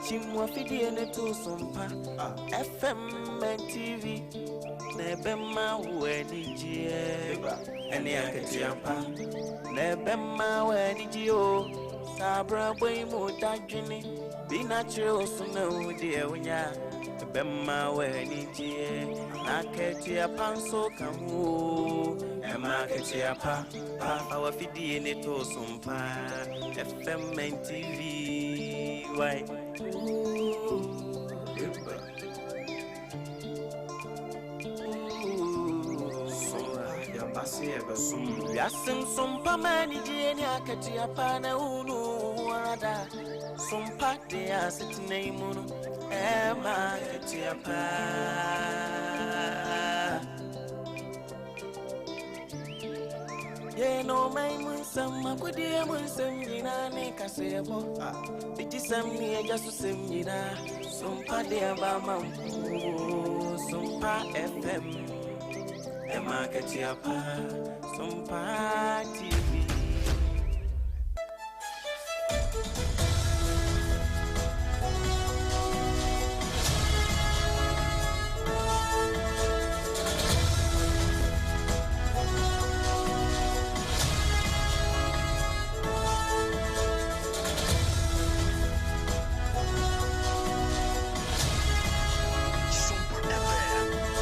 Kyim w'afidie no to so mpa FM and TV na ɛbɛma wo anigyeɛ ɛne akatua pa na ɛbɛma wo anigyeɛ o. Saa abrabɔ yi mu dadwene bi na kyerɛ wo so na wo deɛ wonya ɛbɛma wo anigyeɛ na akatua pa nso ka ho o. Ɛma akatua pa pa fa w'afidie ne to so mpa FM and TV why. Wiase nsompa ma anigyeɛ ne akatua pa na wonu wo ara da sompa de asetena yi mu no ɛma akatua pa. Yɛn ɔman mu nsɛm akodie mu nsɛm nyinaa ne kaseɛbɔ bigyesɛm ne agya so sɛm nyinaa sompa de aba ma mpo Sompa FM ɛma akatua pa Sompa TV. Sompa FM.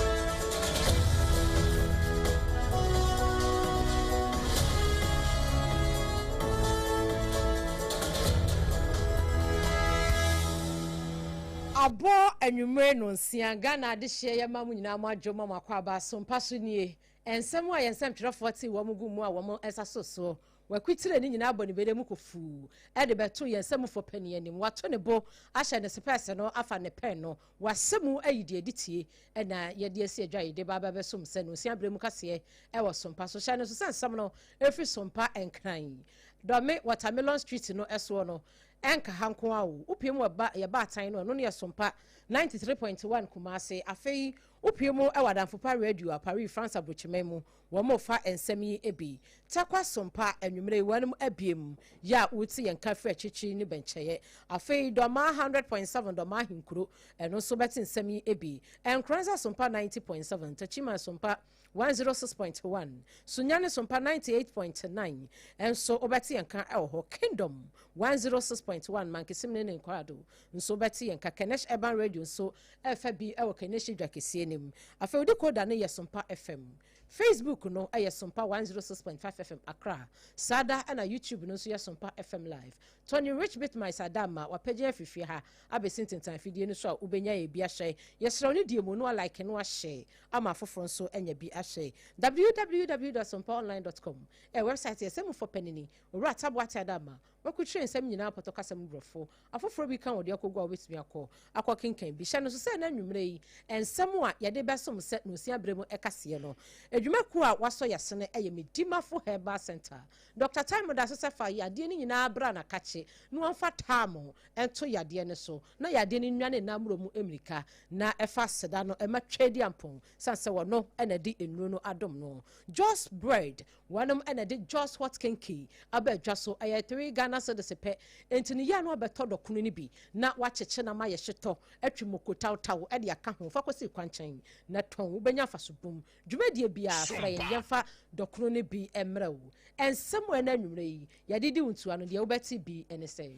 Abɔ anwummere nonsia, Ghana adehyeɛ yɛ ma mo nyinaa mo adwo ma mo akwaaba so mpa so nie. Nsɛm a yɛn nsɛmtwerɛfoɔ tee wɔn gu mu a wɔn nsa so soɔ. Wakwitire ne nyinaa abɔ ne bere mu kofuu de bɛto yɛn nsamufoɔ panin anim. Wato ne bo ahyɛ ne sepɛɛse no afa ne pɛn no. Wasɛ mu ayi deɛ ɛdi tie na yɛde asi adwa yi de ba abɛsom sɛ nonsia berɛ mu kaseɛ wɔ Sompa so. Hyɛ no nso sɛ nsɛm no ɛfiri Sompa Nkran Dɔme Watermelon Street no soɔ no ɛnka ha nko ara o. Wopue mu wɔ yɛ baatan no ɛno no yɛ Sompa 93.1 Kumase. Afei wopue mu wɔ Adamfopa Radio a Paris France aburokyiman mu. Wɔrefa nsɛm yi bi. Tarkwa Sompa anwummere yi wɔnom abiem yɛ a wote yɛn nka firi akyirikyiri ne bɛnkyɛeɛ. Afei Dɔmaa 100.7 Dɔmaa Ahenkuro ɛno nso bɛte nsɛm yi bi. Nkoranza Sompa 90.7 Techiman Sompa 106.1 Sunyani Sompa 98.9 nso wobɛte yɛn nka wɔ hɔ. Kingdom 106.1 Mankesim ne ne Nkorado nso wobɛte yɛn nka. Kenesh Urban Radio nso ɛrefa bi wɔ Keneshi dwa kɛseɛ no mu. Afei wo decoder no yɛ Sompa FM. Facebook no yɛ Sompa 106.5 FM Accra. Saa da na YouTube no nso yɛ Sompa FM Live. Tony Rich Bitmice Adamma wapagya afiri fie ha abɛsi ntentan afidie no so a wobɛnya yɛ bi ahyɛ. Yɛsrɛ wo ne deɛ mu no a like no ahyɛ ama afoforɔ nso anya bi ahyɛ. www.sompaonline.com ɛyɛ website yɛ sɛ mufɔ panini Owura Taboate Adamma Wakurukyire nsɛm nyinaa pɔtɔ kasa mu borɔfo afoforɔ bi ka wɔde akɔgu a wobɛtumi akɔ akɔkenkan bi. Hyɛ no nso sɛ na anwummerɛ yi nsɛm a yɛde bɛsom sɛ nonsia berɛ mu kaseɛ no adwumakuo a wasɔ yɛasene yɛ Medimafo Herbal Centre. Dɔkta Time da so sɛ fa yadeɛ no nyinaa bra na kakye na wɔmfa Tamo nto yadeɛ no so na yadeɛ no nnwane nnammorɔ mu mmirika na ɛfa aseda no ma Tweaduampɔn sane sɛ ɔno na ɛde nnuro no adom no. Jos Bread Wɔnom na ɛde Jos Hot Kenkey aba adwa so, ɛyɛ 3 Ghana cedis pɛ, enti no yɛ a na wabɛtɔ dɔkono no bi na wakyekye no ama ayɛ hyetɔ, atwi moko tawtaw de aka ho, fa kɔsi kwankyɛn na tɔn, wobɛnya mfaso bum. Dwumadie biara, frɛ yɛn yɛmfa dɔkono no bi mmrɛ wo. Nsɛm a ɛnɛ anwummerɛ yi yɛde di wo ntua no, deɛ wobɛte bi ne sɛ.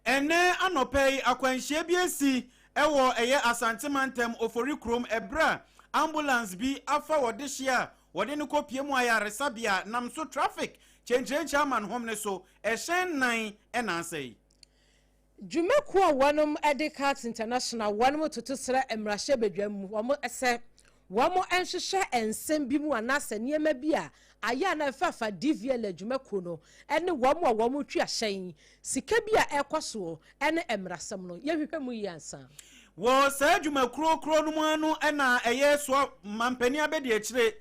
Ɛnnɛ anɔpa yi akwanhyia bi asi wɔ ɛyɛ Asante mantam Ofori kurom ɛberɛ a ambulance bi afa ɔdehyeɛ a Wɔde no kɔpue mu ayaresabea nam so traffic kyenkyerenkye amanhom no so ɛhyɛn nnan na asɛe. Dwumakuo a wɔnom de Cats International wɔnom toto srɛ mmarahyɛbadwam mu wɔn sɛ wɔn nhwehwɛ nsɛm bi mu anaasɛ nneɛma bi a ayɛ a na ɛfafa DVLA dwumakuo no ne wɔn a wɔn twi ahyɛn sika bi a ɛrekɔ soɔ ne mmarasɛm no yɛnhwehwɛ mu yie ansa. Wɔ saa dwumakuo korɔ no mu ara no na ɛyɛ soa mampanin abɛdiakyire,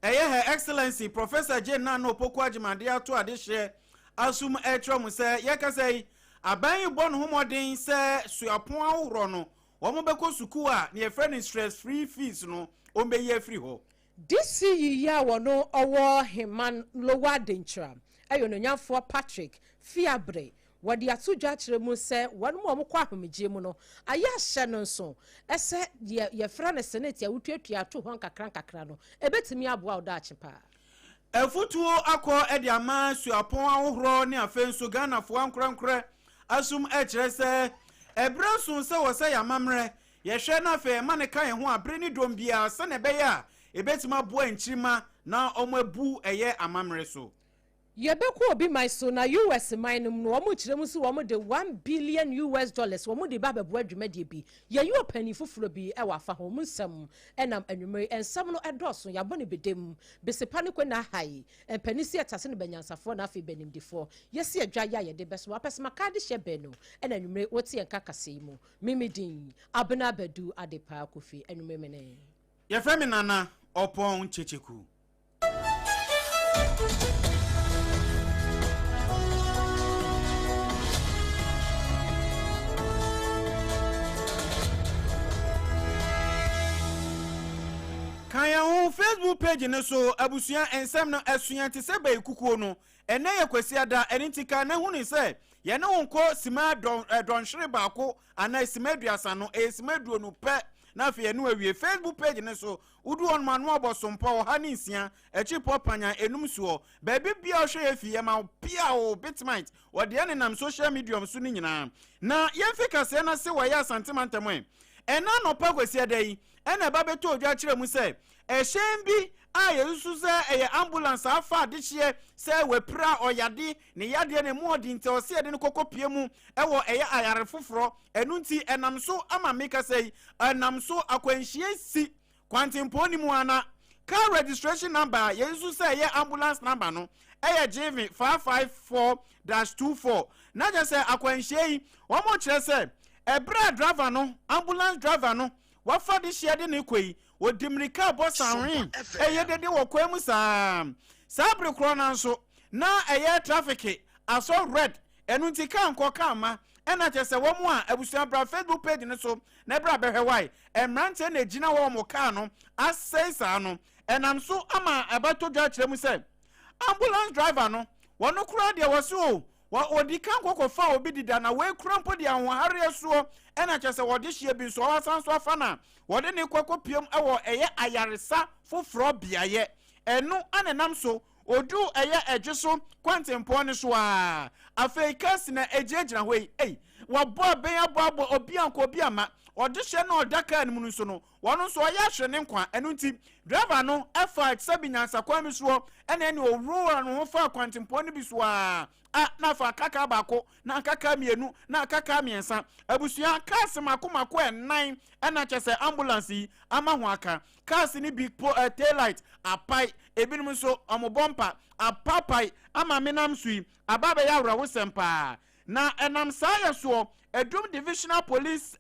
ɛyɛ Her Excellency Professor Jane Nana Opoku Agyemang de ato adehyeɛ asom rekyerɛ wɔn sɛ yɛkasa yi, aban yi bɔ ne ho mmɔden sɛ suapɔn ahohorɔ no wɔn bɛkɔ sukuu a nea yɛfrɛ no stress free fees no wɔn bɛyi afiri hɔ. DC yi a wɔno ɔwɔ Heman Lower Denkyira ɛyɛ Onuonyamfoɔ Patrick Fiabre. Wɔde ato dwa akyerɛ mu sɛ wɔn a wɔkɔ ahomegyeɛ mu no, ayɛ ahyɛ no nso sɛ deɛ yɛfrɛ no senate a wotuatua to hɔ nkakra nkakra no, ɛbɛtumi aboa wo daakye paa. Afutuo akɔ de ama suapɔn ahohorɔ ne afei nso Ghanafoɔ ankorɛnkorɛ asom kyerɛ sɛ ɛberɛ so sɛ wɔ sɛ yɛn amammerɛ yɛhwɛ na afei ɛma no ka yɛn ho a bere ne dɔm biara sɛnea ɛbɛyɛ a ɛbɛtumi aboa nkyirimma na wɔn abu ɛyɛ amammerɛ so. Yɛbɛkɔ obi man so na US man no mu no, wɔn kyerɛ mu sɛ wɔn de $1 billion wɔn de ba abɛboa dwumadie bi. Yɛyi ɔpanin foforɔ bi wɔ afa hɔ mu nsɛm ɛnam anwummere. Nsɛm no ɛdɔɔso, yɛabɔ ne bedem besepa ne kɔ na ha yi mpanin si ɛtase no bɛnyansafoɔ na afei bɛnimdifoɔ yɛsi adwa yɛ a yɛde bɛso apɛsɛmaka de hyɛ bɛn no. Ɛna anwummere wɔte yɛn ka kasa yi mu, mimi din Abena Badu Adepa Kofi. Anwummere mene Yɛfrɛ me Nana Ɔpɔn Kyekyeku. Ka yɛn ho Facebook page no so. Abusua, nsɛm no asua te sɛ bɛyi kukuo no. Ɛnɛ yɛ Kwasiada, ɛno nti ka na hunu sɛ yɛne wo nkɔ sima dɔnhwere 1 anaa sima 30 no, ɛyɛ sima 20 pɛ na afei ɛno awie. Facebook page no so, wodu hɔ nom ano abɔ Sompa 106 akyi pɔ panyan enum soɔ. Baabi bia ɔhwɛ yɛ fi yɛma wo pia o bitmite wɔde ɛnenam social medium so no nyinaa. Na yɛmfi kaseɛ no ase wɔ ɛyɛ Asante mantam ɛ. Ɛna anɔpa Kwasiada yi ɛna ɛba bɛtɔ odwa kyerɛ mu sɛ ɛhyɛn bi a yɛsusu sɛ ɛyɛ ambulance afa adehyeɛ sɛ wapira ɔyade ne yadeɛ ne mu ɔde nti ɔsɛ yɛde no kɔkɔ pie mu ɛwɔ ɛyɛ ayare foforɔ. Ɛno nti ɛnam so ama meka sɛ yi ɛnam so akwanhyia si kwantempɔn ne mu ana car registration number a yɛsusu sɛ ɛyɛ ambulance number no ɛyɛ GV 554-24. Na kyerɛ sɛ akwanhyia yi, wɔn kyerɛ sɛ ɛberɛ a driver no, ambulance driver no, wafa de hyia de ne kɔ yi, wɔdi mmirika bɔ sanwen ɛyɛ dede wɔ kwan mu saa. Saa bere korɔ no nso na ɛyɛ traffic asɔ red, ɛno nti kaa nkɔ kaa ma. Ɛna kyerɛ sɛ wɔn a abusua bra Facebook page no so na ɛbrɛ abɛhwɛ wae mmeranteɛ na egyina hɔ wɔn kaa no asɛe saa no. Ɛnam so ama ɛbɛtɔ dwa kyerɛ mu sɛ ambulance driver no, wɔn koraa deɛ wɔse o wɔdi kan kɔkɔfa obi dida na wɔekura mpo de ahoɔhareɛ soɔ. Ɛna kyerɛ sɛ wɔde hyia bi nso ɔwasan so afa na wɔde ne kɔkɔ piem ɛwɔ ɛyɛ ayaresa foforɔ beaeɛ. Ɛno ana nam so odu ɛyɛ ɛgye so kwantempɔn no so a afei kasi na egyinagyina hɔ yi ei wɔabɔ abɛn abɔ abɔ obi anko obi ama ɔde hyɛ na ɔda kaa no mu no nso no, wɔn nso ɔyɛ ahwɛ ne nkwa. Ɛno nti driver no ɛfa sɛbi nyansakwan bi soɔ ɛna ɛne owurowura no ho fa kwantempɔn no bi so a a na afa akaka 1 na akaka 2 na akaka 3. Abusua, cars mako mako 4 ɛna kyɛ sɛ ambulance yi ama ho aka. Cars ni bi po tail light apae, ebinom nso ɔmo bɔmpa apapae ama menam so yi aba abɛyɛ awerɛhosɛm paa. Na ɛnam saa yɛ soɔ, Adum Divisional Police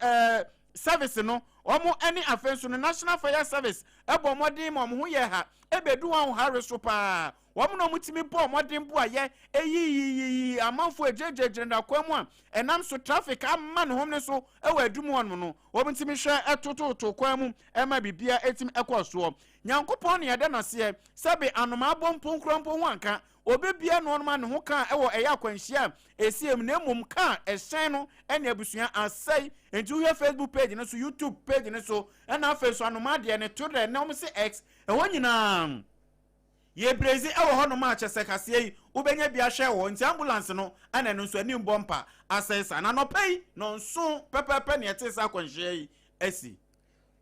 Service no, wɔn ne afei nso no National Fire Service ɛbɔ mmɔden ma wɔn ho yɛ ha ɛbɛdu wɔn ahare so paa. Wɔn na wɔtumi bɔ mmɔden boayɛ eyiyiyiyi amanfoɔ egyinagyinagyina nakwan mu a ɛnam so traffic ama ne ho ne so ɛwɔ Adum hɔ no. Wɔn ntumi hwɛ ɛtototo kwan mu ɛma biribiara ɛtumi ɛkɔ soɔ. Nyankopɔn ne yɛda n'aseɛ sɛbe anomaa bɔ mpo nkura mpo ho anka obi bia no ɔnom ne ho kaa ɛwɔ ɛyɛ akwanhyia a ɛsi mu, na mmom kaa ɛhyɛn no ɛne abusua asɛe. Nti wohwɛ Facebook page no so, YouTube page no so, ɛna afei so anomaa deɛ ne to dɛ na wɔn se X ɛhɔ nyinaa yɛ brezi ɛwɔ hɔnom a kyɛ sɛ kaseɛ yi wobɛnya bi ahwɛ wɔ. Nti ambulance no ɛna ɛno nso anim bɔ mpa asɛe saa na nɔpɛ yi nɔnso pɛpɛɛpɛ ne ɛte sɛ akwanhyia yi asi.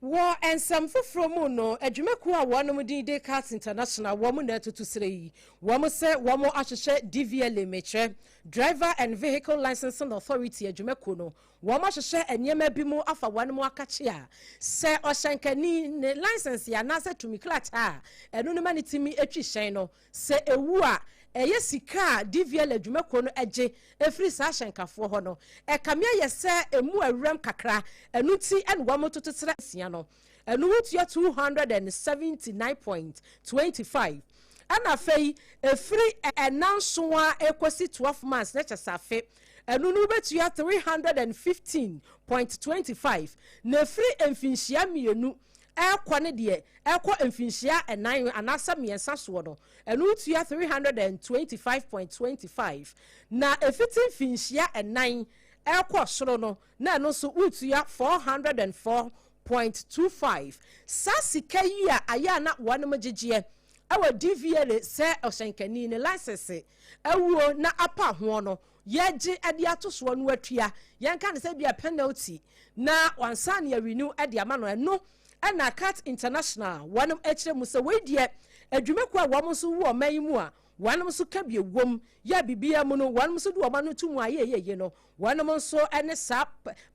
Wɔ nsɛm foforɔ mu no, adwumakuo a wɔnom din de CATS International, wɔn na atutu serɛ yi wɔn sɛ wɔn ahyehyɛ DVLA, mekyerɛ Driver and Vehicle Licensing Authority adwumakuo no, wɔn ahyehyɛ nneɛma bi mu afa wɔn mu akakye a sɛ ɔhyɛnkani ne license anaasɛ tumi krataa a ɛno no ma ne tumi atwi hyɛn no sɛ ewu a, ɛyɛ sika a DVLA adwumakuo no agye efiri saa hyɛnkafoɔ hɔ no, ɛkame ayɛ sɛ emu awuram kakra. Ɛno ti ɛna wɔn toto serɛ sia no, ɛno wotua 279.25. Ɛna afei efiri ɛnanson a ekosi 12 months na kyɛ sɛ afe, ɛno no wobɛtua 315.25. Na efiri mfinhyia 2. ɛrekɔ ne deɛ ɛrekɔ mfinhyia ɛnan anaasɛ 3 soɔ no, ɛno wotua 325.25, na ɛfiti mfinhyia 4 ɛrekɔ soro no, na ɛno nso wotua 404.25. Saa sika yi a ayɛ a na wɔnom gyegyeɛ ɛwɔ DVLA sɛ ɔhyɛnkani ne license awuo na apa ho no, yɛgye ɛde ato soɔ no atua, yɛnka ne sɛ bi a penalty na wansa ne arenew ɛde ama no. Ɛno ɛna CAT International wɔnom akyerɛ mu sɛ wei deɛ, adwumakuo a wɔn nso wɔ ɔman yi mu a wɔnom nso ka bi ewom yɛ biribiara mu no, wɔnom nso de wɔn ano to mu a yɛyɛyɛ no, wɔnom nso ne saa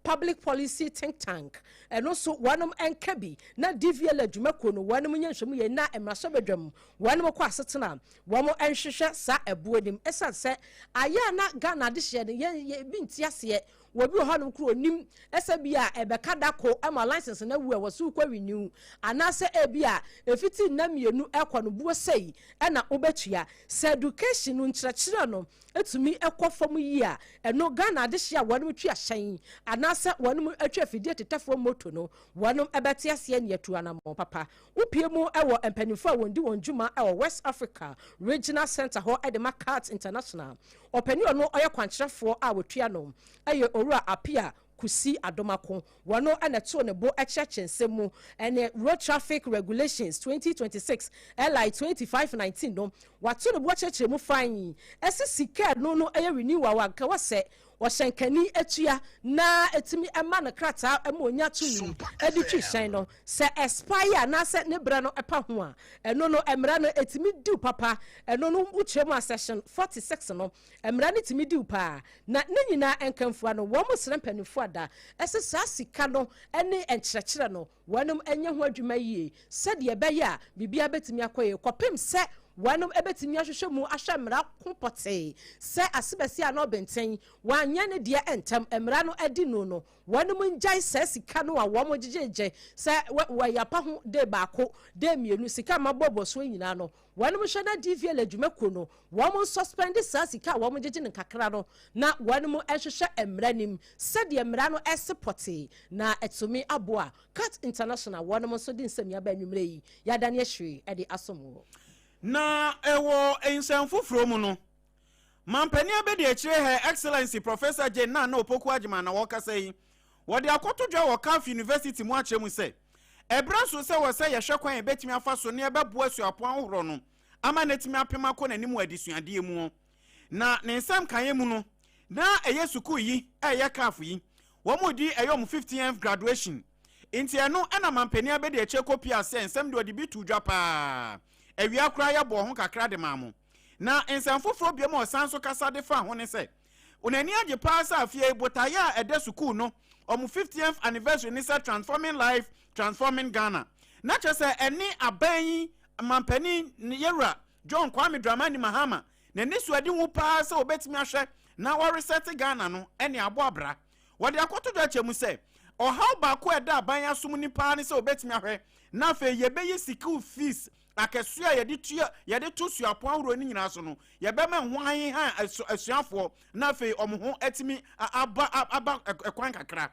public policy think tank ɛno nso wɔnom nka bi na DVLA adwumakuo no wɔnom nyɛ nhwɛmu yɛ na mmarahyɛbadwam wɔnom kɔ asetena wɔn nhwehwɛ saa ɛboɔ nim, ɛsiane sɛ ayɛ a na Ghana adehyeɛ no yɛn yɛ bi nti aseɛ. Wɔbi wɔ hɔnom koro onim ɛsɛ bi a ɛbɛka dako ɛma license no awu a wɔso kɔ renew, anaasɛ ebi a efiti nna 2 ɛkɔ no buo sɛyi ɛna wobɛtua. Sɛ education no, nkyerɛkyerɛ no etumi ɛkɔ fam yie a, ɛno Ghana adehyeɛ a wɔnom twi ahyɛn anaasɛ wɔnom atwa afidie tetɛfoɔ moto no, wɔnom ɛbɛte aseɛ ne atu anammɔn papa. Wopie mu ɛwɔ mpanimfoɔ a wɔn di wɔn dwuma ɛwɔ West Africa Regional Center hɔ ɛde ma CAT International, ɔpanin ɔno ɔyɛ kwankyerɛfoɔ a wɔtua no ɛyɛ Owura Apia Kusi Adomako. Wɔno ɛna to ne bo ɛkyerɛkyerɛ nsɛm mu ɛne Road Traffic Regulations 2026 LI 2519 no, wato ne bo akyerɛkyerɛ mu fan ɛsi sika no ɛyɛ renewal a nka wɔsɛ ɔhyɛnkani atua na etumi ɛma no krataa ɛma onya tumi ɛde twi hyɛn no, sɛ expire anaasɛ ne brɛ no ɛpa ho a, ɛno no mmara no etumi diw papa. Ɛno no wokyerɛ mu a, section 46 no, mmara no tumi diw paa. Na ne nyinaa nkamfua no, wɔn mo srɛ mpanimfoɔ ada ɛsɛ saa sika no ɛne nkyerɛkyerɛ no, wɔnom ɛnyɛ ho adwuma yie sɛdeɛ ɛbɛyɛ a biribiara bɛtumi akɔ yie, kɔpem sɛ wɔnom ɛbɛtumi ahwehwɛ mu ahwɛ mmara ko pɔtee sɛ asebɛsi a na ɔbɛntɛn wanyɛ ne deɛ ntɛm mmara no adi no, wɔnom ngyae saa sika no a wɔn gyegyegye sɛ wɔyɛ apa ho de 1 de 2 sika ma bɔbɔ soɔ nyinaa no. Wɔnom hwɛ na DVLA adwumakuo no wɔn suspend saa sika a wɔn gyegye no kakra no na wɔnom nhwehwɛ mmara nim sɛdeɛ mmara no ɛse pɔtee na ɛtumi aboa. CAT International wɔnom nso de nsɛm yaba anwummerɛ yi yɛadane ahyire ɛde asom wɔ. Na ɛwɔ nsɛm foforɔ mu no, mampanin abɛdi akyire, Her Excellency Professor Jane Nana Opoku Agyemang, na wɔkasa yi, wɔde akɔto dwa wɔ CAF University mu akyerɛ mu sɛ ɛberɛ so sɛ wɔ sɛ yɛhwɛ kwan a yɛbɛtumi afa so ne ɛbɛboa asuapɔn ahodoɔ no ama no atumi apem akɔ n'anim wɔ adesuadeɛ mu. Na ne nsɛm kaeɛ mu no, na ɛyɛ sukuu yi a ɛyɛ CAF yi, wɔn mu di ɛyɛ wɔn 50th graduation, nti ɛno ɛna mampanin abɛdi akyire kɔpia sɛ nsɛm deɛ ɔde bi to dwa paa awia koraa yɛbɔ ho kakra de maa mo. Na nsɛm foforɔ biom a ɔsan so kasa de fa ho ne sɛ n'ani agye paa sɛ afei botaeɛ a ɛda sukuu no ɔmo 50th anniversary ne sɛ "Transforming Life, Transforming Ghana", na kyerɛ sɛ ɛne aban yi mampanin yɛwura John Kwame Dramani Mahama n'ani so adi ho paa sɛ wɔbɛtumi ahwɛ na wɔresɛte Ghana no ɛne abɔ abra. Wɔde akɔto dwa kyɛ mu sɛ ɔhaw baako a ɛda aban asom ni paa ne sɛ wɔbɛtumi ahwɛ na afei yɛbɛyi school fees akɛseɛ a yɛde tua yɛde to suapɔn ahorow no nyinaa so no, yɛbɛma ho aheha asuafoɔ na afei ɔmo ho atumi aba ɛkwan kakra.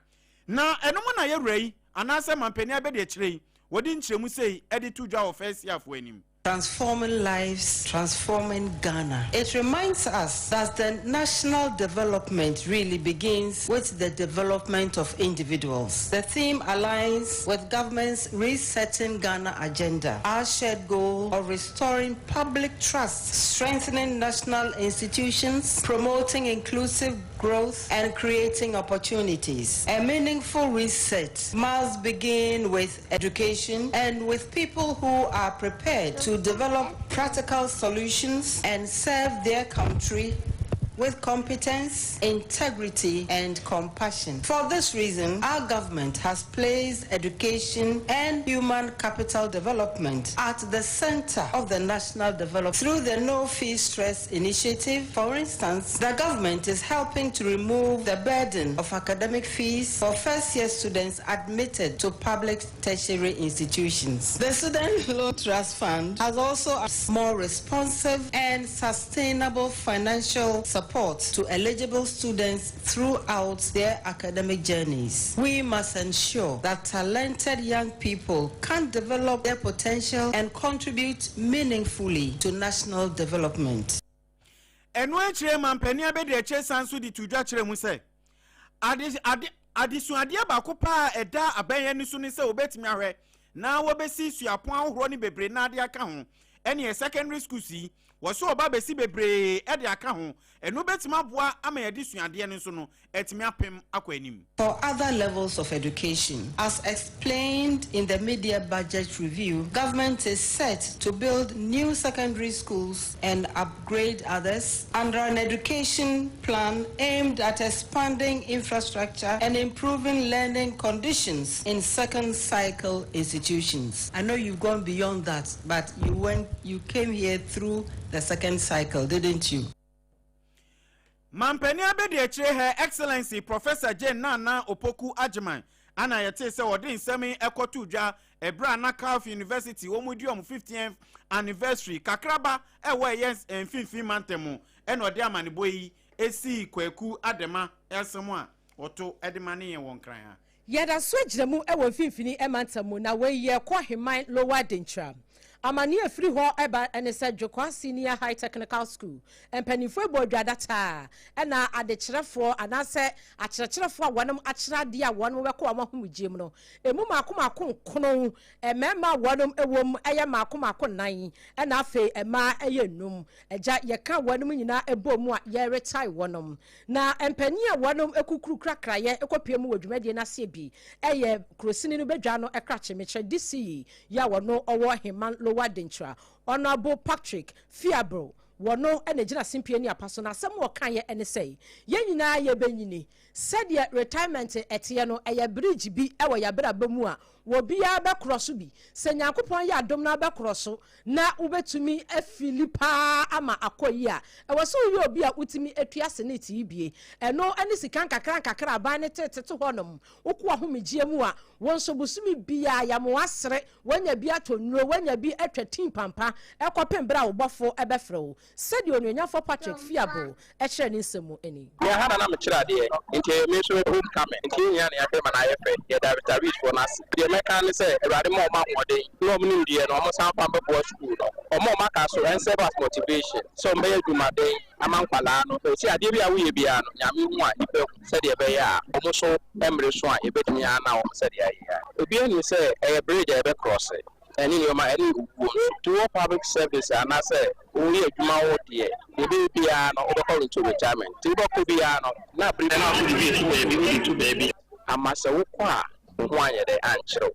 Na ɛno mu na yɛwura yi anaasɛ mampanin abɛdi akyire yi wɔde nkyerɛmu sei ɛde to dwa wɔ first yearfoɔ anim. Transforming lives, transforming Ghana. It reminds us that the national development really begins with the development of individuals. The theme aligns with government's Resetting Ghana agenda, our shared goal of restoring public trust, strengthening national institutions, promoting inclusive growth, and creating opportunities. A meaningful reset must begin with education and with people who are prepared to develop practical solutions and serve their country with competence, integrity, and compassion. For this reason, our government has placed education and human capital development at the center of the national development. Through the No Fee Stress initiative, for instance, the government is helping to remove the burden of academic fees for first year students admitted to public tertiary institutions. The Student Loan Trust Fund has also a more responsive and sustainable financial support. support to eligible students throughout their academic journeys. We must ensure that talented young people can develop their potential and contribute meaningfully to national development. Ɛno akyire, mampanin abɛdi akyire san so de to dwa kyerɛ mu sɛ ade ade adesuadeɛ baako paa ɛda abɛnyɛ no so ne sɛ wɔbɛtumi ahwɛ na wɔbɛsi suapɔn ahodoɔ no bebree na ade aka ho. Ɛne secondary schools yi, wɔso ɔba bɛsi bebree ɛde aka ho. Ɛno bɛtumi aboa ama yɛde suadeɛ no nso no ɛtumi apem akɔ anim. For other levels of education, as explained in the mid-year budget review, government is set to build new secondary schools and upgrade others under an education plan aimed at expanding infrastructure and improving learning conditions in second cycle institutions. I know you've gone beyond that, but you came here through the second cycle, didn't you? Mampanin abɛdi akyire, Her Excellency Professor Jane Nana Opoku Agyeman, ana yɛte sɛ wɔde nsɛm yi ɛkɔto dwa ɛberɛ a na Karf University wɔn mu di wɔn 15th anniversary kakraba ɛwɔ ɛyɛ Mfimfini mantam mu, ɛna ɔde amanebɔ yi esi Kwaku Adema ɛsɛm a wɔto ɛde ma ne yɛn wɔ Nkran ha. Yɛda so gyina mu wɔ Mfimfini mantam mu na wei yɛ kɔ Heman Lower Denkyira. Amanneɛ afiri hɔ ɛba ɛne sɛ Dwekwa Senior High Technical School mpanimfoɔ bɔ adwadataa ɛna adekyerɛfoɔ anaasɛ akyerɛkyerɛfoɔ a wɔnom akyerɛ adeɛ a wɔnom bɛkɔ wɔn ahomegye mu no, emu mako mako nkono, mmarima a wɔnom wɔ mu ɛyɛ mako mako nnan, ɛna afei mmaa ɛyɛ nnum. Agya, yɛka wɔnom nyinaa ɛbɔ mu a yɛretae wɔnom, na mpanyin a wɔnom ekukuru krakrayɛ ekɔpie mu wɔ dwumadie n'aseɛ bi ɛyɛ kurosini no bɛdwa no ɛkrakye mekyerɛ DCE yɛ a wɔno ɔwɔ Heman Lower Denkyira, Honourable Patrick Fiabro. Wɔno ɛna gyina simpie ne apa so, na asɛm wɔka yɛ ɛne sɛ yɛn nyinaa yɛbɛnyini. Sɛdeɛ retirement ɛteɛ no, ɛyɛ bridge bi ɛwɔ yɛabrabɔ mu a wɔbiara bɛkorɔ so bi. Sɛ Nyankopɔn yɛ adom no abɛkorɔ so na wobɛtumi afili paa ama akɔ yi a, ɛwɔ sɛ woyɛ obi a wotumi atua SSNIT yi bie. Ɛno ne sika nkakra nkakra aban ne tetete hɔnom wokɔ ahomegyeɛ mu a, wɔn nso bosome biaa yɛmo asere, wanya bi atɔ nnuro, wanya bi atwa tin pampa ɛkɔpem berɛ a wobɔfo ɛbɛfrɛ wo. Sɛdeɛ Onuonyamfoɔ Patrick Fiabo ɛkyerɛ ne nsɛm mu ani. Me ha na mekyerɛ adeɛ, nti me nso home coming, nti yɛn nyinaa na yɛahwɛ ma no ayɛ fɛ. Yɛda retirees no ase. Deɛ mɛka ne sɛ Awurade ma ɔma ahoɔden na ɔmo nimdeɛ no ɔmo san fa mbɛboa sukuu no. Ɔmo a ɔmo aka so ɛnserve as motivation sɛ ɔmo bɛyɛ adwumaden ama nkwalaa no. Ɛsi adeɛ bi a woyɛ biara no, Nyame hu a nipa hu, sɛdeɛ ɛbɛyɛ a ɔmo nso mmere so a yɛbɛtumi ana wɔn sɛdeɛ ayɛ a obiara nim sɛ ɛyɛ bridge a yɛbɛcross ɛne nneɛma ɛne owuo nso. Nti wɔ public service anaasɛ woyɛ adwuma wɔ deɛ yɛbɛyɛ biara no, wobɛkɔ into retirement, nti wobɛkɔ biara no na bere na so de bi etu baabi, wode tu baabi ama sɛ wokɔ a wo ho anyɛ dɛ ankyerɛw.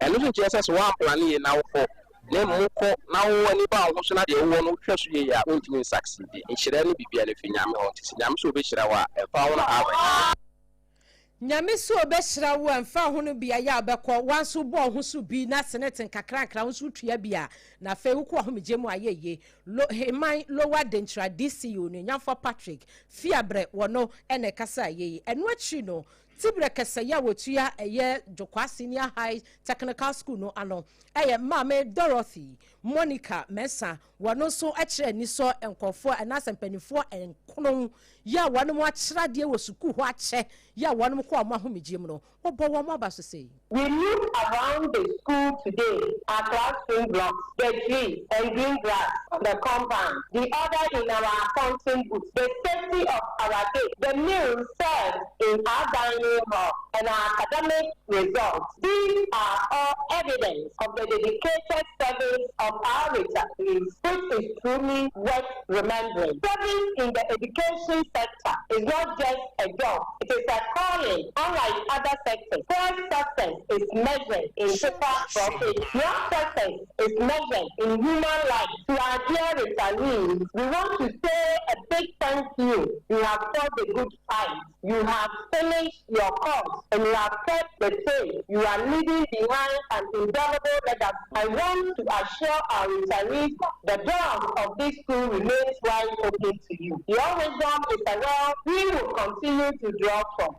Ɛno nso nkyerɛ sɛ woamplan yie na wokɔ, na mmom wokɔ na wowɔ ani ba wo ho so na deɛ wowɔ no wohwɛ so yie a, wontumi nsucceed. Nhyira no biribia no fi Nyame hɔ, nti sɛ Nyame sɛ wobɛhyira wo a, ɛmfa wo no ha. Nyame sɛ obɛhyira wo a, mfa ho no beaeɛ a wobɛkɔ, wanso bɔɔ ho so bi na SSNIT nkakrankra wo nso wotua bi a, na afei wokɔ ahomegye mu ayɛ yie. Heman Lower Denkyira DCE, Onuonyamfoɔ Patrick Fiabrɛ, wɔno ɛna ɛkasa yie. Ɛno akyiri no, tibrɛ kɛsɛyɛ a wɔtua ɛyɛ Dwokwa Senior High Technical School no ano ɛyɛ Maame Dorothy Monica Mɛnsa. Wɔno nso kyerɛ ani sɔ nkɔfoɔ anaasɛ mpanimfoɔ nkono yɛ a wɔn akyerɛ adeɛ wɔ sukuu hɔ akyɛ yɛ a wɔn kɔ wɔn ahomegye mu no, wɔbɔ wɔn aba so sei. We look around the school today, our classroom blocks, the trees and green grass on the compound, the order in our accounting books, the safety of our gate, the meals served in our dining hall, and our academic results. These are all evidence of the dedicated service of our retirees, which is truly worth remembering. Service in the education sector is not just a job, it is a calling. Unlike other sectors, where success is measured in paper profit, your success is measured in human life. To our dear retirees, we want to say a big thank you. You have fought the good fight. You have finished your course and you have kept the faith. You are leaving behind an indelible legacy. I want to assure our retirees the doors of this school remains wide open to you. Your wisdom is a well we will continue to draw from.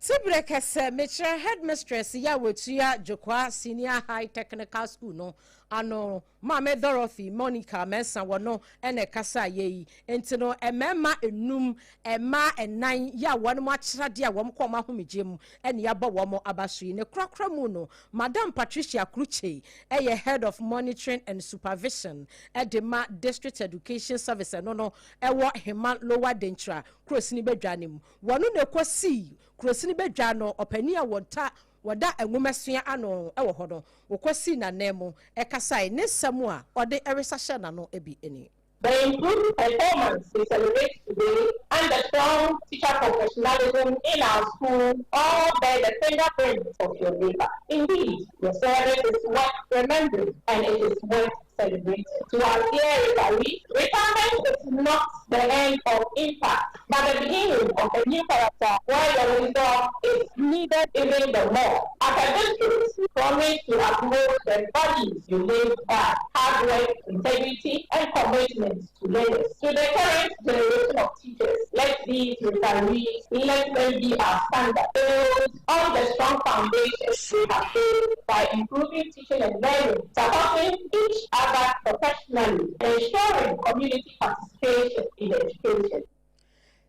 Tibrɛ kɛsɛ mekyerɛ headmistress yɛ a wɔtua Dwokwa Senior High Technical School no. ano. Maame Dorothy Monica Mensah wɔno na ɛkasaeɛ yi. Nti no mmarima nnum, mmaa nnan yi a wɔnom akyerɛ adeɛ a wɔn kɔ wɔn ahomegyeɛ mu na yɛabɔ wɔn aba so yi. Ne korakora mu no, Madam Patricia Klutse yɛ Head of Monitoring and Supervision de ma District Education Service ɛno no ɛwɔ Hema Lower Denkyira Kurosini Badwa no mu. Wɔno na ɛkɔsii Kurosini Badwa no ɔpanin a wɔta wɔda nwomasua ano wɔ hɔ no, wɔkɔsii n'ananmu kasae. Ne nsɛm a ɔde resahyɛ n'ano bi ni. The improved performance we celebrate today and the strong teacher professionalism in our school all bear the fingerprints of your labor. Indeed, your service is worth remembering and it is worth celebrating. To our dear retirees, retirement is not the end of impact, but the beginning of a new character where your wisdom is needed even the more. As a district, we promise to uphold the values you live by: hard work, integrity, and commitment to learners. To the current generation of teachers, let these retirees, let them be our standard. Build on the strong foundations we have built by improving teaching and learning, supporting each other professionally, ensuring community participation in education.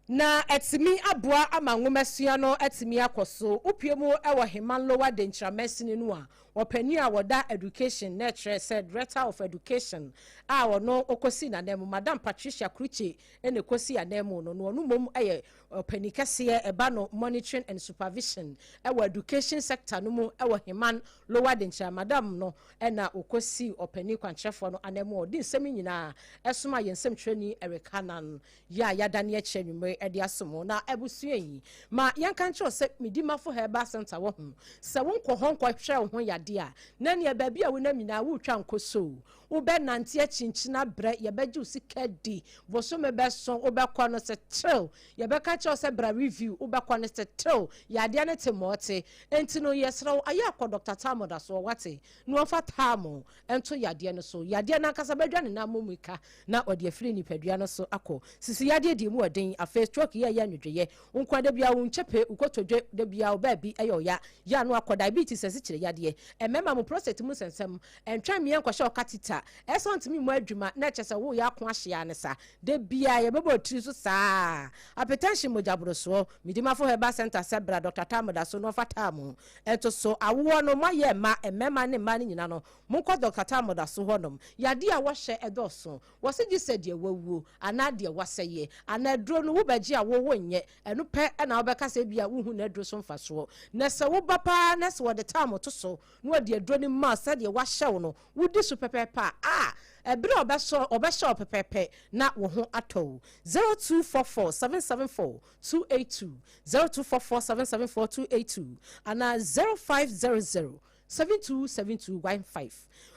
Na atumi aboa ama nwomasua no atumi akɔ so. Wopue mu wɔ Heman Lower Denkyira mansini no a, ɔpanin a wɔda Education na ɛkyerɛ sɛ Director of Education a ɔno ɔkɔsi n'ananmu, Madam Patricia Klutse na ɛkɔsi ananmu no, na ɔno mmom yɛ ɔpanin kɛseɛ ɛba no Monitoring and Supervision wɔ Education sector no mu wɔ Heman Lower Denkyira. Madam no na ɔkɔsii ɔpanin kwankyerɛfoɔ no ananmu a ɔde nsɛm yi nyinaa somaa yɛn nsɛmtwerɛni Eric Hannan yi a yɛadane akyi anwummere de asom wo. Na abusua yi, ma yɛnka nkyerɛ wo sɛ Medimafo Herbal Centre wɔ ho. Sɛ wonkɔ hɔ nkɔhwɛ wo ho yadeɛ a, na neɛ baabi a wonam nyinaa woretwa nkosoo. Wobɛnante akyinkyini abrɛ, yɛbɛgye wo sika adi. Bosome bɛso, wobɛkɔ no sɛ tew. Yɛbɛka kyerɛ wo sɛ bra review, wobɛkɔ no sɛ tew. Yadeɛ no te ma ɔte. Enti no, yɛsrɛ wo, ayɛ a kɔ Dɔkta Talmud asoɔ, woate? Na wɔmfa Talmud nto yadeɛ no so. Yadeɛ no ankasa bɛdwa ne nan mmirika na ɔde afiri nipadua no so akɔ. Sisi yadeɛ deɛ emu ɔden, afei stroke yɛ ɛyɛ nwodwoeɛ. Wo nkoa da biara wo nkyɛpe, wo kotodwe da biara wo baabi ɛyɛ ɔya, yɛ ano akɔ, diabetes asikyire yadeɛ, mmarima mo prostate mu nsɛnsɛm, ɛntwɛn mmea nkɔhyɛ ɔkatita, ɛsɛ ɔntumi mmɔ adwuma na ɛkyɛ sɛ woyɛ ako ahye ara ne sa, da biara yɛbɛbɔ tiri so saa, hypertension mogya borosoɔ, Medimafo Herbal Centre sɛ bra Doctor Tamuda so na ɔmfa tamu nto so, awoɔ no moayɛ mma mmarima ne mmaa no nyina no Monkɔ Dɔkta Talmud so hɔnom. Yadeɛ a wɔhyɛ dɔɔso. Wɔse gye sɛ deɛ wawuo, anaa deɛ wasɛeɛ, anaa aduro no wobɛgye a wo wonyɛ, ɛno pɛ na wobɛka sɛ ebia wohu n'aduro so mfasoɔ. Na sɛ woba paa na sɛ wɔde Talmud to so na wɔde aduro no ma wo sɛdeɛ wɔahyɛ wo no, wodi so pɛpɛɛpɛ a, ah, ɛberɛ a ɔbɛsɔ, ɔbɛhyɛ wo pɛpɛɛpɛ na wo ho atɔ wo. 0244 774 282, 0244 774 282, anaa 0500 727215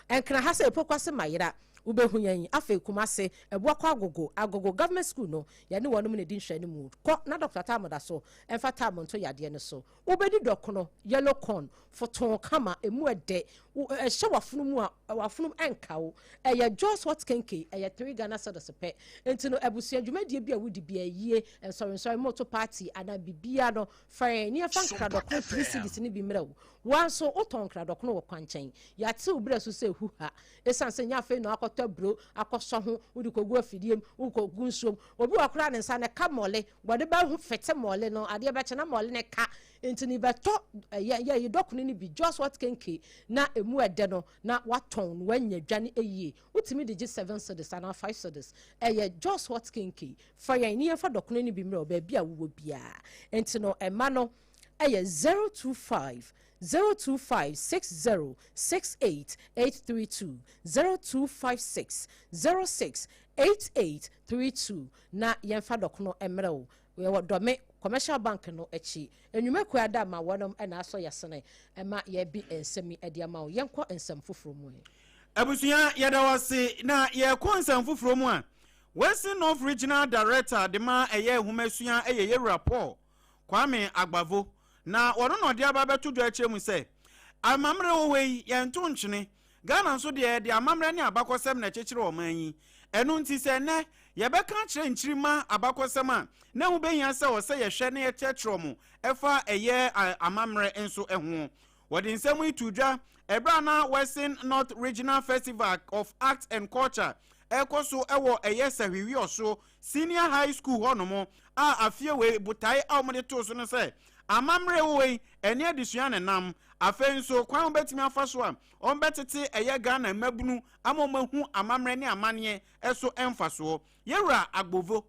Nkran ha sɛ Pokuase Mayera wobɛhu yɛn. Afei Kumase, Abuakɔ Agogo, Agogo Government School no, yɛne wɔnom na ɛdi nhwɛanimu. Kɔ na Dɔkta Taamo da so mfa taamo nto yadeɛ no so. Wobɛdi dɔkono, yellow corn, fotoo kama, ɛmu ɛdɛ, wo ɛhyɛ w'afono mu a, w'afonom ɛnka wo. Ɛyɛ Jos Hot Kenkey, ɛyɛ 3 Ghana cedis pɛ. Nti no abusua dwumadie bi a wodi biara, ayie, nsɔrensɔre, moto party anaa biribiara no, fa yɛn na yɛmfa nkradɔkono 3 cedis no bi mmrɛ wo. Wo ara nso, wotɔn nkradɔkono wɔ kwankyɛn. Yɛate wo berɛ so sɛ huha. Ɛsiane sɛ nyɛ afei na woakɔtɔ aburo akɔsɔ ho, wode kɔgu afidie mu, wokɔgu nsuo mu. Obi wɔ hɔ koraa a ne nsa no ɛka mmɔle, wɔde bɛho fete mmɔle no, adeɛ bɛkye na mmɔle no ka. Nti no yɛbɛtɔ ɛyɛ yɛyi dɔkono no bi, just what kenke, na ɛmu ɛdɛ no na woatɔn na woanya dwa no yie. Wotumi de gye 7 cedis anaa 5 cedis. Ɛyɛ just what kenke. Fa yɛn na yɛmfa dɔkono no bi mmerɛ wo baabi a wowɔ biara. Nti no ɛma no ɛyɛ 025 025 60 68 832, 0256 06 8832 na yɛmfa dɔkono mmerɛ wo. Yɛwɔ Dɔme Commercial Bank no akyi. Nnwumakuo ada ma wɔnom na asɔ yɛsene ɛma yɛbi nsɛm yi de ama wo. Yɛnkɔ nsɛm foforɔ mu. Abusua, yɛda wo ase. Na yɛkɔ nsɛm foforɔ mu a, Western North Regional Director de ma ɛyɛ nhomasua ɛyɛ Yɛwura Paul Kwame Agbavo, na wɔno na ɔde aba bɛto dwa akyerɛ mu sɛ amammerɛ wɔ hɔ yi yɛnto ntwene. Ghana nso deɛ, yɛde amammerɛ ne abakɔsɛm na ɛkyekyere ɔman yi. Ɛno nti sɛ ɛnɛ yɛbɛka akyerɛ nkyirimma abakɔsɛm a, na ɛho bɛhia sɛ ɔsɛ yɛhwɛ na yɛkyerɛkyerɛ mo ɛfa ɛyɛ amammerɛ nso ho. Wɔde nsɛm yi to dwa ɛberɛ a na Western North Regional Festival of Arts and Culture ɛrekɔ so wɔ ɛyɛ Sɛhwiwiɔso Senior High School hɔnom a afie wei botae a wɔde too so no sɛ amammerɛ wei ɛne adesua ne nam. Afei nso kwan wɔbɛtumi afa so a wɔbɛtete ɛyɛ Ghana mmabunu ama wɔahu amammerɛ ne amanneɛ ɛso mfasoɔ. Yɛwura Agbovo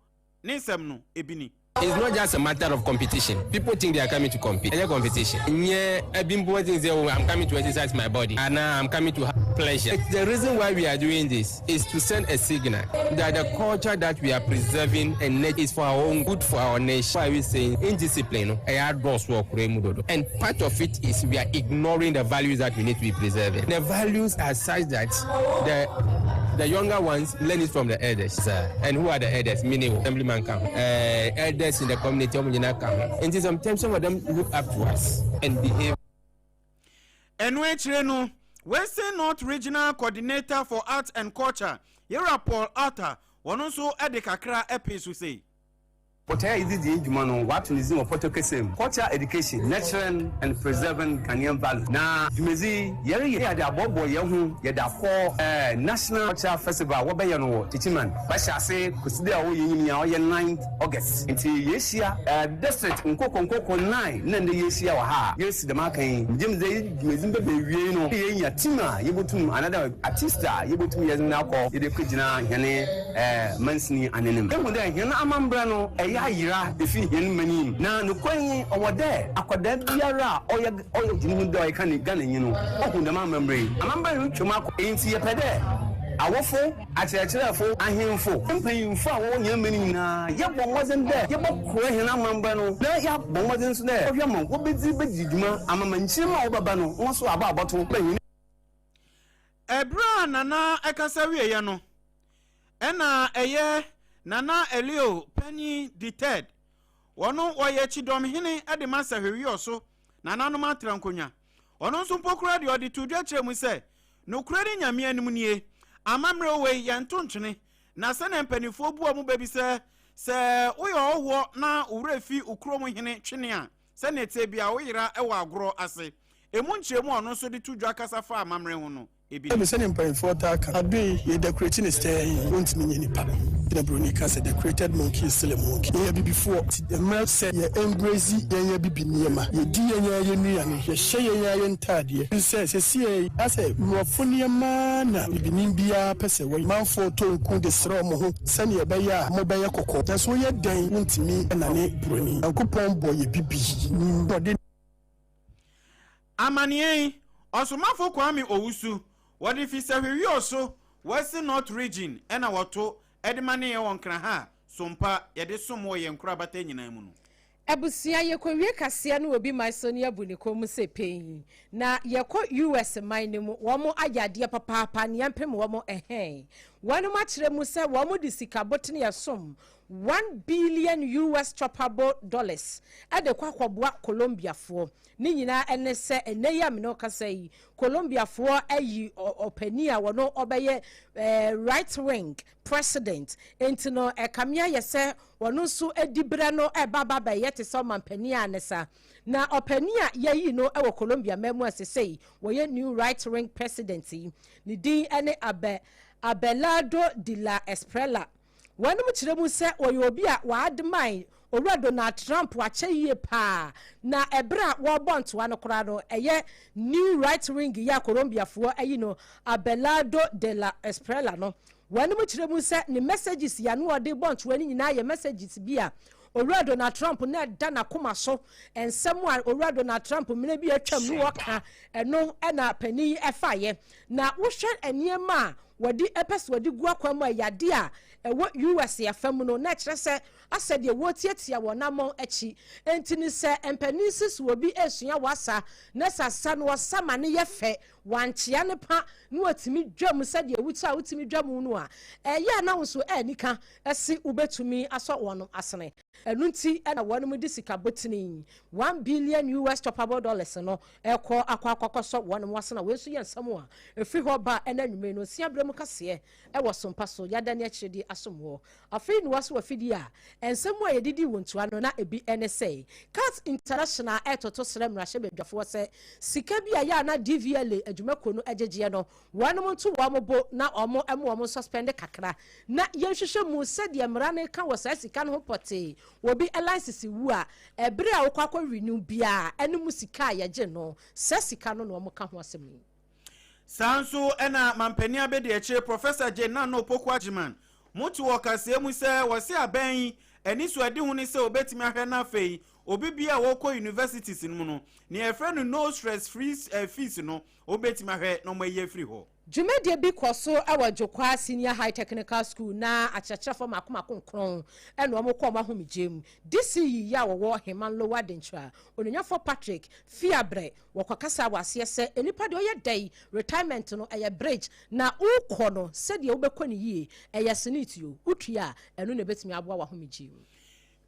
ne nsɛm no ebi ni. It's not just a matter of competition. People think they are coming to compete. It's a competition. Yeah, people think say, "Oh, I'm coming to exercise my body, and now I'm coming to have pleasure." The reason why we are doing this is to send a signal that the culture that we are preserving and is for our own good, for our nation. Why are we saying indiscipline? And part of it is we are ignoring the values that we need to be preserving. The values are such that the younger ones learn it from the elders. And who are the elders? Meaning assemblyman come. Elders in the community, and sometimes some of them look up to us and behave. Ɛno akyire no, Western North Regional Coordinator for Arts and Culture, Yɛwura Paul Arthur, wɔn nso de kakra ɛpee so sei. Botae a yɛdze di dwuma no, wɔato ne dzin wɔ Pɔtɔ kasa mu, Culture Education, Nurturing and Preserving Ghanaian Values. Na dwumadzi yɛreyɛ yɛde aboaboa yɛn ho yɛde akɔ National Culture Festival a wɔbɛyɛ no wɔ Techiman. Bɛhyɛ ase kɔsi dɛ a ɔyɛ nyim a ɔyɛ 9 August. Nti yɛahyia district nkoko nkoko 9 na ndɛ yɛahyia wɔ ha a yɛresi dɛm aka yi. Megye me dɛ dwumadzi bɛbɛ wie no, yɛnya team a yɛbɛtum another artist a yɛbɛtum yɛdze no akɔ yɛde kɔgyina hɛne mansini anenem. Ehu dɛ hɛn amambrɛ no ɛyɛ ayera efi hɛn manim, na nokwan yi ɔwɔ dɛ akwadaa biara a ɔyɛ gyina ho dɛ ɔyɛ ka ne Ghana nyi no ɔhu dɛm amambrɛ yi. Amambrɛ yi retwam akɔ, nti yɛpɛ dɛ awofo, akyerɛkyerɛfo, ahemfo, mpanyimfo a wɔwɔ hɛn man nyinaa yɛbɔ mmɔdzen dɛ yɛbɛkora hɛn amambrɛ no na yɛabɔ mmɔdzen nso dɛ ɔhwɛ ma wɔbɛdzi bɛdzi dwuma amama nkyirima a wɔbɛba no wɔn nso aba abɔto bɛhɛn. Ɛberɛ a Nana ɛkasa wieɛ no, ɛna ɛyɛ Nana Elio Penny the Third, wɔno wɔyɛ kyidɔmhene de ma Sɛhwewio so nananom atra nkonnwa. Ɔno nso mpo koraa deɛ, ɔde to dwa kyerɛ mu sɛ nokorɛ ne Nyame anim nie, amammerɛ wei yɛnto ntwene, na sɛnea mpanimfoɔ bu ɔmo baabi sɛ woyɛ ɔhoɔ na wo werɛ fi wo kurom hene twene a, sɛnea ɛteɛ bia woyera wɔ agorɔ ase. Ɛmu nkyerɛmu a ɔno nso de to dwa kasa fa amammerɛ ho no ebi. Ɛmi sɛne mpanyinfoɔ taa ka, adoe yi yɛ decorate ne stɛɛ yi, wɔntumi nyɛ nipa na Buroni ka sɛ decorated monkey is still a monkey. Yɛyɛ bibifoɔ ti mmerɛ sɛ yɛ embrace yɛn yɛ bibi nneɛma, yɛdi yɛn yɛn yɛ nnuane, yɛhyɛ yɛn yɛn yɛ ntaadeɛ sɛ sɛsie yi asɛ mmorɔfo nneɛma na bibini biara pɛ sɛ wɔyɛ. Manfoɔ tɔ nku de srɛ ɔmo ho sɛnea ɛbɛyɛ a mobɛyɛ kɔkɔɔ, nanso woyɛ dɛn wontumi nane Buroni. Nyankopɔn bɔ yɛ bibi ɔde. Amanneɛ yi, Ɔsomafo Kwame Owusu, wɔde fi Sɛhwewio so Western North Region ɛna wɔto ɛde ma ne yɛ wɔ Nkraha a Sompa yɛde som wɔ yɛn nkorabata nyinaa mu no. Abusua, yɛkɔwie kaseɛ no wɔ bi man so ne abu ne kɔn mu sɛ pɛn na yɛkɔ US man no mu. Wɔn ayɛ adeɛ papaapa ne yɛmpem wɔn ɛhɛn. Wɔn akyerɛ mu sɛ wɔn de sika botene ɛsom 1 billion US choppable dollars ɛde kɔ akɔboa Colombiafoɔ. Ne nyinaa ɛne sɛ ɛnɛ yi a mene ɔkasa yi, Colombiafoɔ ayi ɔpanin a wɔno ɔbɛyɛ right wing president, nti no ɛkame ayɛ sɛ wɔno nso adi berɛ no ɛba ba bɛyɛ te sɛ ɔmampanin a ne sa na ɔpanin a yɛyi no ɛwɔ Colombia mmamu a sesei wɔyɛ new right wing president yi, ne din ne Abelardo de la Esprella. Wɔnom kyerɛ mu sɛ wɔyɛ obi a wɔademan Owura Donald Trump akyɛ yie paa, na ɛberɛ a wɔrebɔ ntoa no koraa no, ɛyɛ new right wing yi a Colombiafoɔ ayi no, Abelardo de la Esprella no, wɔnom kyerɛ mu sɛ ne messages yɛ ano ɔde bɔ ntoa no nyinaa yɛ messages bi a Owura Donald Trump na ɛda n'akoma so. Nsɛm a Owura Donald Trump mmerɛ bi atwam no wɔka ɛno ɛna panin yi ɛfaeɛ. Na wohwɛ nneɛma a wɔde ɛpɛ sɛ wɔde gu akwan mu a yade a ɛwɔ US afa mu no, na ɛkyerɛ sɛ asɛ deɛ wɔtiatia wɔn namɔn akyi. Nti ne sɛ mpanin sisi obi esua wasa na sɛ asa no ɔsa ma ne yɛ fɛ, wankyea ne pa na watumi dwam sɛdeɛ wuti a wotumi dwam no a ɛyɛ a na nso ɛnika ɛsi wobɛtumi asɔ wɔn asene. Ɛno nti ɛna wɔn de sika botini 1 billion US choppable dollars no ɛkɔ akɔsɔ wɔn asene. Wɔn nso yɛ nsɛm a efiri hɔ ba ɛna nnwuma no nsia berɛ. mu kaseɛ wɔ Sompa so, yɛada ne akyire de asom woɔ. Afei na woaso w'afidie a, nsɛm a yɛdidii wɔ ntua no na ebi ne sɛ, Cat International retoto srɛ mmarahyɛbadwafoɔ sɛ sika bi a ɛyɛ a na DVLA adwumakuo no gyegyeɛ no, wɔnom nto wɔn bo na wɔn mma wɔn nsuspɛnde kakra na yɛnhwehwɛ mu sɛdeɛ mmara no ka wɔ saa sika no ho pɔtee. Obi license wu a, ɛberɛ a wokɔ akɔ renew biara ɛno mu sika a yɛgye no, saa sika no na wɔka ho asɛm yi. Saa nso na Mampanin Abadiakyire Professor Jane Nana Opoku Agyemang moto wɔ kaseɛ mu sɛ wɔse abɛn yi anisoadehu ne sɛ wɔbɛtumi ahwɛ na afei obi biara a wɔkɔ universities no mu no nea yɛfrɛ no no stress free fees no wɔbɛtumi ahwɛ na wɔayi afiri hɔ. Dwumadie bi kɔ so wɔ Dwokwaa Senior High Technical School na akyerɛkyerɛfoɔ mmaako mmaako nkron na wɔn kɔ wɔn ahomegyeɛ mu. DC yi a wɔwɔ Heman Lower Denkyira, Onuonyamfoɔ Patrick Fiabrɛ wɔkɔkasa wɔ aseɛ sɛ nnipa deɛ ɔyɛ dɛn retirement no ɛyɛ bridge na wokɔ no sɛdeɛ wobɛkɔ no yie ɛyɛ senate o wotua a ɛno na ɛbɛtumi aboa w'ahomegyeɛ mu.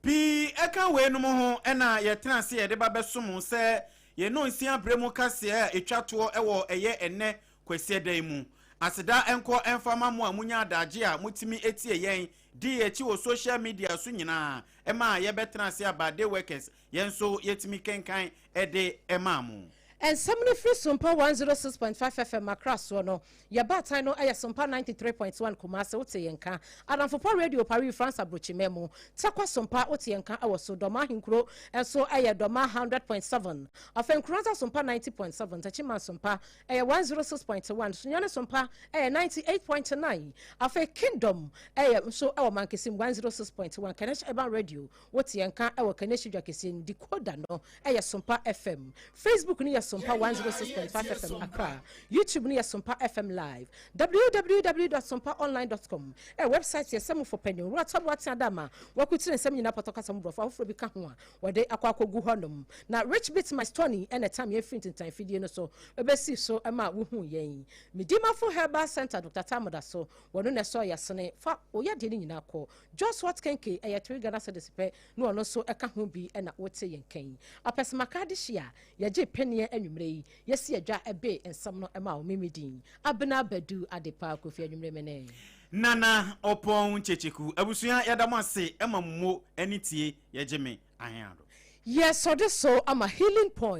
Pii ka weinom ho na yɛtena ase yɛde ba bɛsom sɛ yɛn nnɔnsia berɛ mu kaseɛ a ɛtwa toɔ wɔ ɛyɛ ɛnnɛ Kwasiada yi mu. Aseda nkɔ mfa ma mo a munya adagye a mutumi tie yɛn, di yɛn akyi wɔ social media so nyinaa ma yɛbɛtena ase aba Day Workers, yɛn nso yɛtumi kenkan de maa mo. Nsɛm no firi Sompa 106.5 FM Accra soɔ no, yɛn baatan no yɛ Sompa 93.1 Kumasi, wote yɛn nka. Adamfopa Radio Paris, France aburokyiman mu. Tarkwa Sompa, wote yɛn nka wɔ so. Dɔmaa Ahenkuro nso yɛ Dɔmaa 100.7. Afei Nkoranza Sompa 90.7, Techiman Sompa ɛyɛ 106.1, Sunyani Sompa ɛyɛ 98.9, afei Kingdom ɛyɛ nso ɛwɔ Mankesim 106.1, Kenesh Urban Radio wote yɛn nka ɛwɔ Kenesh dwa kɛseɛ no, decoder no ɛyɛ Sompa FM, Facebook no yɛ Sompa 106.5 FM Accra, YouTube no yɛ Sompa FM Live, www.sompaonline.com ɛyɛ website yɛ sɛ mofo panyin Owura Taboa Teadama wakutire nsɛm nyinaa pɔtɔ kasa mu borɔfo afoforɔ bi ka ho a wɔde akɔ akɔgu hɔnom. Na Rich Bit My Stony na ɛtam yɛn firi ntintan fidie no so bɛsii so ma wohuu yɛn. Medimafo Herbal Centre Dr. Tam da so, wɔno na ɛsɔɔ yɛn asene. Fa wo yadeɛ no nyinaa kɔ. Jos Hot Kenke, ɛyɛ 3 Ghana cedis pɛ na ɔno nso ka ho bi na wote yɛn nka yi. Apɛsɛmaka adehye a yɛgyee paneɛ anwummerɛ yi, yɛsi adwa bee nsɛm no ma wo. Me me din, Abena Badu Adepa Kofi anwummerɛ me ne. Nana Ɔpɔn Kyekyeku abusua yɛda mo ase ma mo mo ani tie yɛgye me aheado. Yɛ sɔde so ama healing point.